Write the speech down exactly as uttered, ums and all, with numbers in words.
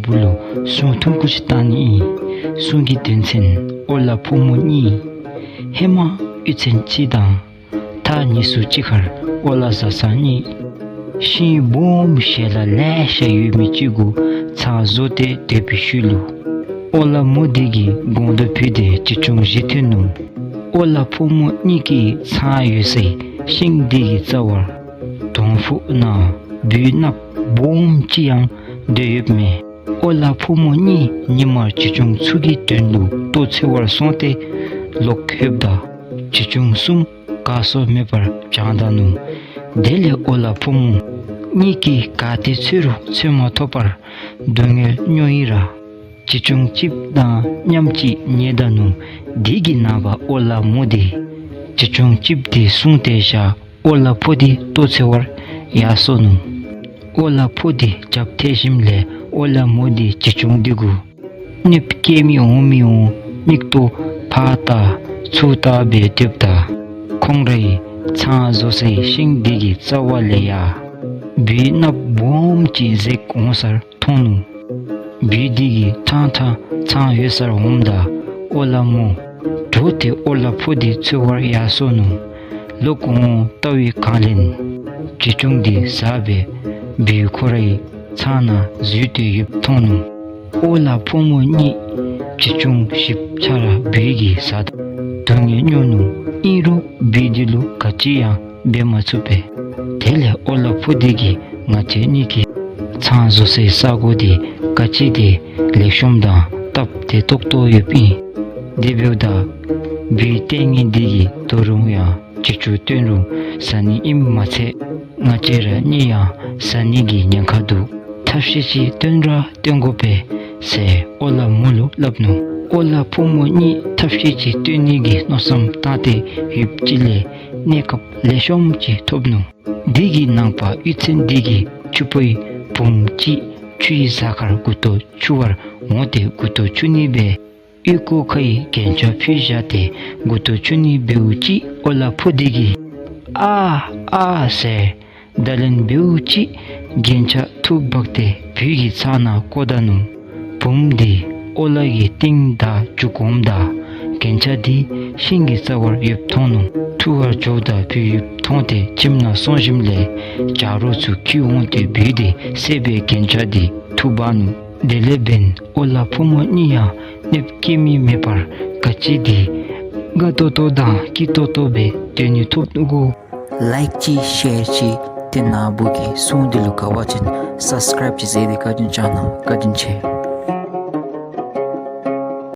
བུ་ལུ་སྲུང་ཐུང་ཀུ་ཅིག་བཏང་ནི་ཨིན། སྲུང་གི་དོན་ཚན་ཨོ་ལ་ཕོ་མོ་གཉིས། ཧེ་མ་གཡུས་ཚན་ཅིག་དང་ཐག་ཉེ་སུ་ཅིག་ཁར་ཨོ་ལ་བཟའ་ཚང་གཉིས་ཤིང་སྦོམ་ཞལ་ལག་ལེ་ཤ་ཡོད་མི་ཅིག་གུ་ཚང་བཟོ་སྟེ་སྡོད་པའི་ཤུལ་ལུ་ཨོ་ལ་མོ་དེ་གིས་སྒོང་རྡོག་ཕུད་དེ་བྱི་ཅུང་བཞེས་ཐོན་ནུག། ཨོ་ལ་ཕོ་མོ་གཉིས་ཀྱི་ཚང་ཡོད་སའི་ཤིང་དེ་གི་རྩ་བར་དོང་ཕུག་ནང་སྦུལ་གནགཔོ་སྦོམ་ཅིག་ཡང་སྡོད་ཡོདཔ་མས། ཨོ་ལ་ཕོ་མོ་གཉིས་ཉིན་མར་བྱི་ཅུང་ཚུ་གི་དོན་ལུ་ལྟོ་འཚོལ་བར་སོང་སྟེ་ལོག་ལྷོདཔ་ད་བྱི་ཅུང་གསུམ་ག་སོང་མེད་པར་བྱང་ད་ནུག། དེ་ལས་ཨོ་ལ་ཕོ་མོ་གཉིས་ཀྱིས་ག་ཏེ་འཚོལ་རུང་འཚོལ་མ་ཐོབ་པར་སྡུག་བསྔལ་མྱོང་ཡི་ར་བྱི་ཅུང་གཅིགཔོ་དང་མཉམ་ཅིག་ཉལ་ད་ནུག། དེ་གི་ནངས་པ་ཨོ་ལ་མོ་དེ་བྱི་ཅུང་གཅིགཔོ་དེ་བསྲུང་སྟེ་བཞག་ཨོ་ལ་ཕོ་དེ་ལྟོ་འཚོལ་བར་ཡར་སོ་ནུག། ཨོ་ལ་ཕོ་དེ་རྒྱབ་ཐལ་ཞིནམ་ལས་ཨོ་ལ་མོ་དེ་བྱི་ཅུང་དེ་གུ་གནོདཔ་བཀལ་མི་འོང་མི་འོང་མིག་ཏོ་ཕར་བལྟ་ཚུར་བལྟ་སྦེ་སྡོདཔ་ད་ཁོང་རའི་ཚང་བཟོ་སའི་ཤིང་དེ་གི་རྩ་བ་ལས་ཡར་སྦུལ་གནགཔོ་སྦོམ་ཅིག་འཛེགས་འོང་སར་མཐོང་ནུག། སྦུལ་དེ་གིས་ཐང་ཐང་ཚང་ཡོད་སར་འོངམ་ད་ཨོ་ལ་མོ་འདྲོག་སྟེ་ཨོ་ལ་ཕོ་དེ་འཚོལ་བར་ཡར་སོ་ནུག། ལོག་འོང་ལྟ་བའི་སྒང་ལས་བྱི་ཅུང་དེ་ཟ་སྦེ་སྦུལ་ཁོ་རའི་ཚང་ནང་འཛུལ་ཏེ་ཡོདཔ་མཐོང་ནུག། ཨོ་ལ་ཕོ་མོ་གཉིས་བྱི་ཅུང་བཞིཔོ་ཆ་ར་སྦུལ་གྱིས་ཟ་ད་སྡུག་བསྔལ་མྱོང་ནུག། ཨིན་རུང་སྦུལ་དེ་ལུ་ག་ཅི་ཡང་འབད་མ་ཚུགས་པས། དེ་ལས་ཨོ་ལ་ཕོ་དེ་གིས་ང་བཅས་གཉིས་ཀྱི་ཚང་བཟོ་སའི་ས་གོ་དེ་ག་ཅི་དེ་ལེགས་ཤོམ་དང་སྟབས་བདེ་ཏོག་ཏོ་ཡོདཔ་ཨིན། དེ་འབདཝ་ད་སྦུལ་ལྟས་ངན་དེ་གིས་འདོར་རུང་ཡང་བྱི་ཅུང་བཏོན་རུང་ཟ་ནི་ཨིནམ་མ་ཚད་ང་བཅས་ར་གཉིས་ཡང་ཟ་ནི་གི་ཉེན་ཁ་འདུག། ཐབས་ཤེས་ཅིག་སྟོན་ར་སྟོན་དགོ་པས་ཟེར་ཨོ་ལ་མོ་ལུ་སླབ་ནུག། ཨོ་ལ་ཕོ་མོ་གཉིས་ཐབས་ཤེས་ཅིག་སྟོན་ནི་གི་མནོ་བསམ་བཏང་སྟེ་ཡོདཔ་ཅིག་ལས་གནས་སྐབས་ལེགས་ཤོམ་ཅིག་ཐོབ་ནུག། དེ་གི་ནངས་པ་གཡུས་ཚན་དེ་གི་ཕྱུགཔོ་གི་བུམོ་ཅིག་ཆུའི་གཟར་ཁར་མགུ་ཏོ་འཁྱུ་བར་འོང་སྟེ་མགུ་ཏོ་འཁྱུ་ནི་སྦེ་གཡུས་སྒོ་ཁའི་རྒྱན་ཆ་ཕུད་བཞག་སྟེ་མགུ་ཏོ་འཁྱུ་ནི་འབདཝ་ཅིག་ཨོ་ལ་ཕོ་དེ་གིས་ཨ་ཨ་ཟེར་བརྡ་ལན་འབདཝ་ཅིག་རྒྱན་ཆ་འཐུ་འབག་སྟེ་སྦུལ་གྱི་ཚང་ནང་བཀོ་ད་ནུག། བུམོ་དེ་ཨོ་ལ་གི་རྟིང་བདའ་འགྱོ་འོངམ་ད་རྒྱན་ཆ་དེ་ཤིང་གི་རྩ་བར་ཡོདཔ་མཐོང་ནུག། འཐུ་བར་འགྱོཝ་ད་སྦུལ་ཡོདཔ་མཐོང་སྟེ་ཁྱིམ་ནང་སོང་ཞིནམ་ལས་བྱ་རོག་ཚུ་འཁྱིད་འོང་སྟེ་སྦུལ་དེ་བསད་སྦེ་རྒྱན་ཆ་དེ་འཐུ་འབག་ནུག། དེ་ལས་འབདན་ཨོ་ལ་ཕོ་མོ་གཉིས་ཡང་གནོདཔ་བཀལ་མི་མེད་པར་ག་ཅི་དེ་དགའ་ཏོག་ཏོ་དང་སྐྱིད་ཏོག་ཏོ་སྦེ་སྡོད་ནི་ཐོབ་ནུག་གོ། ལའིཀ་ཅིག་ཤེར་ཅིག་ཏེ་ནཱ་བུ་གི་སྲུང་འདི་ལུ་དགའ་བ་ཅིན་སབ་སི་ཀརའིབ་ཅིག་མཛད་དེ་བཀའ་དྲིན་བསྐྱང་གནང་། བཀའ་དྲིན་ཆེ།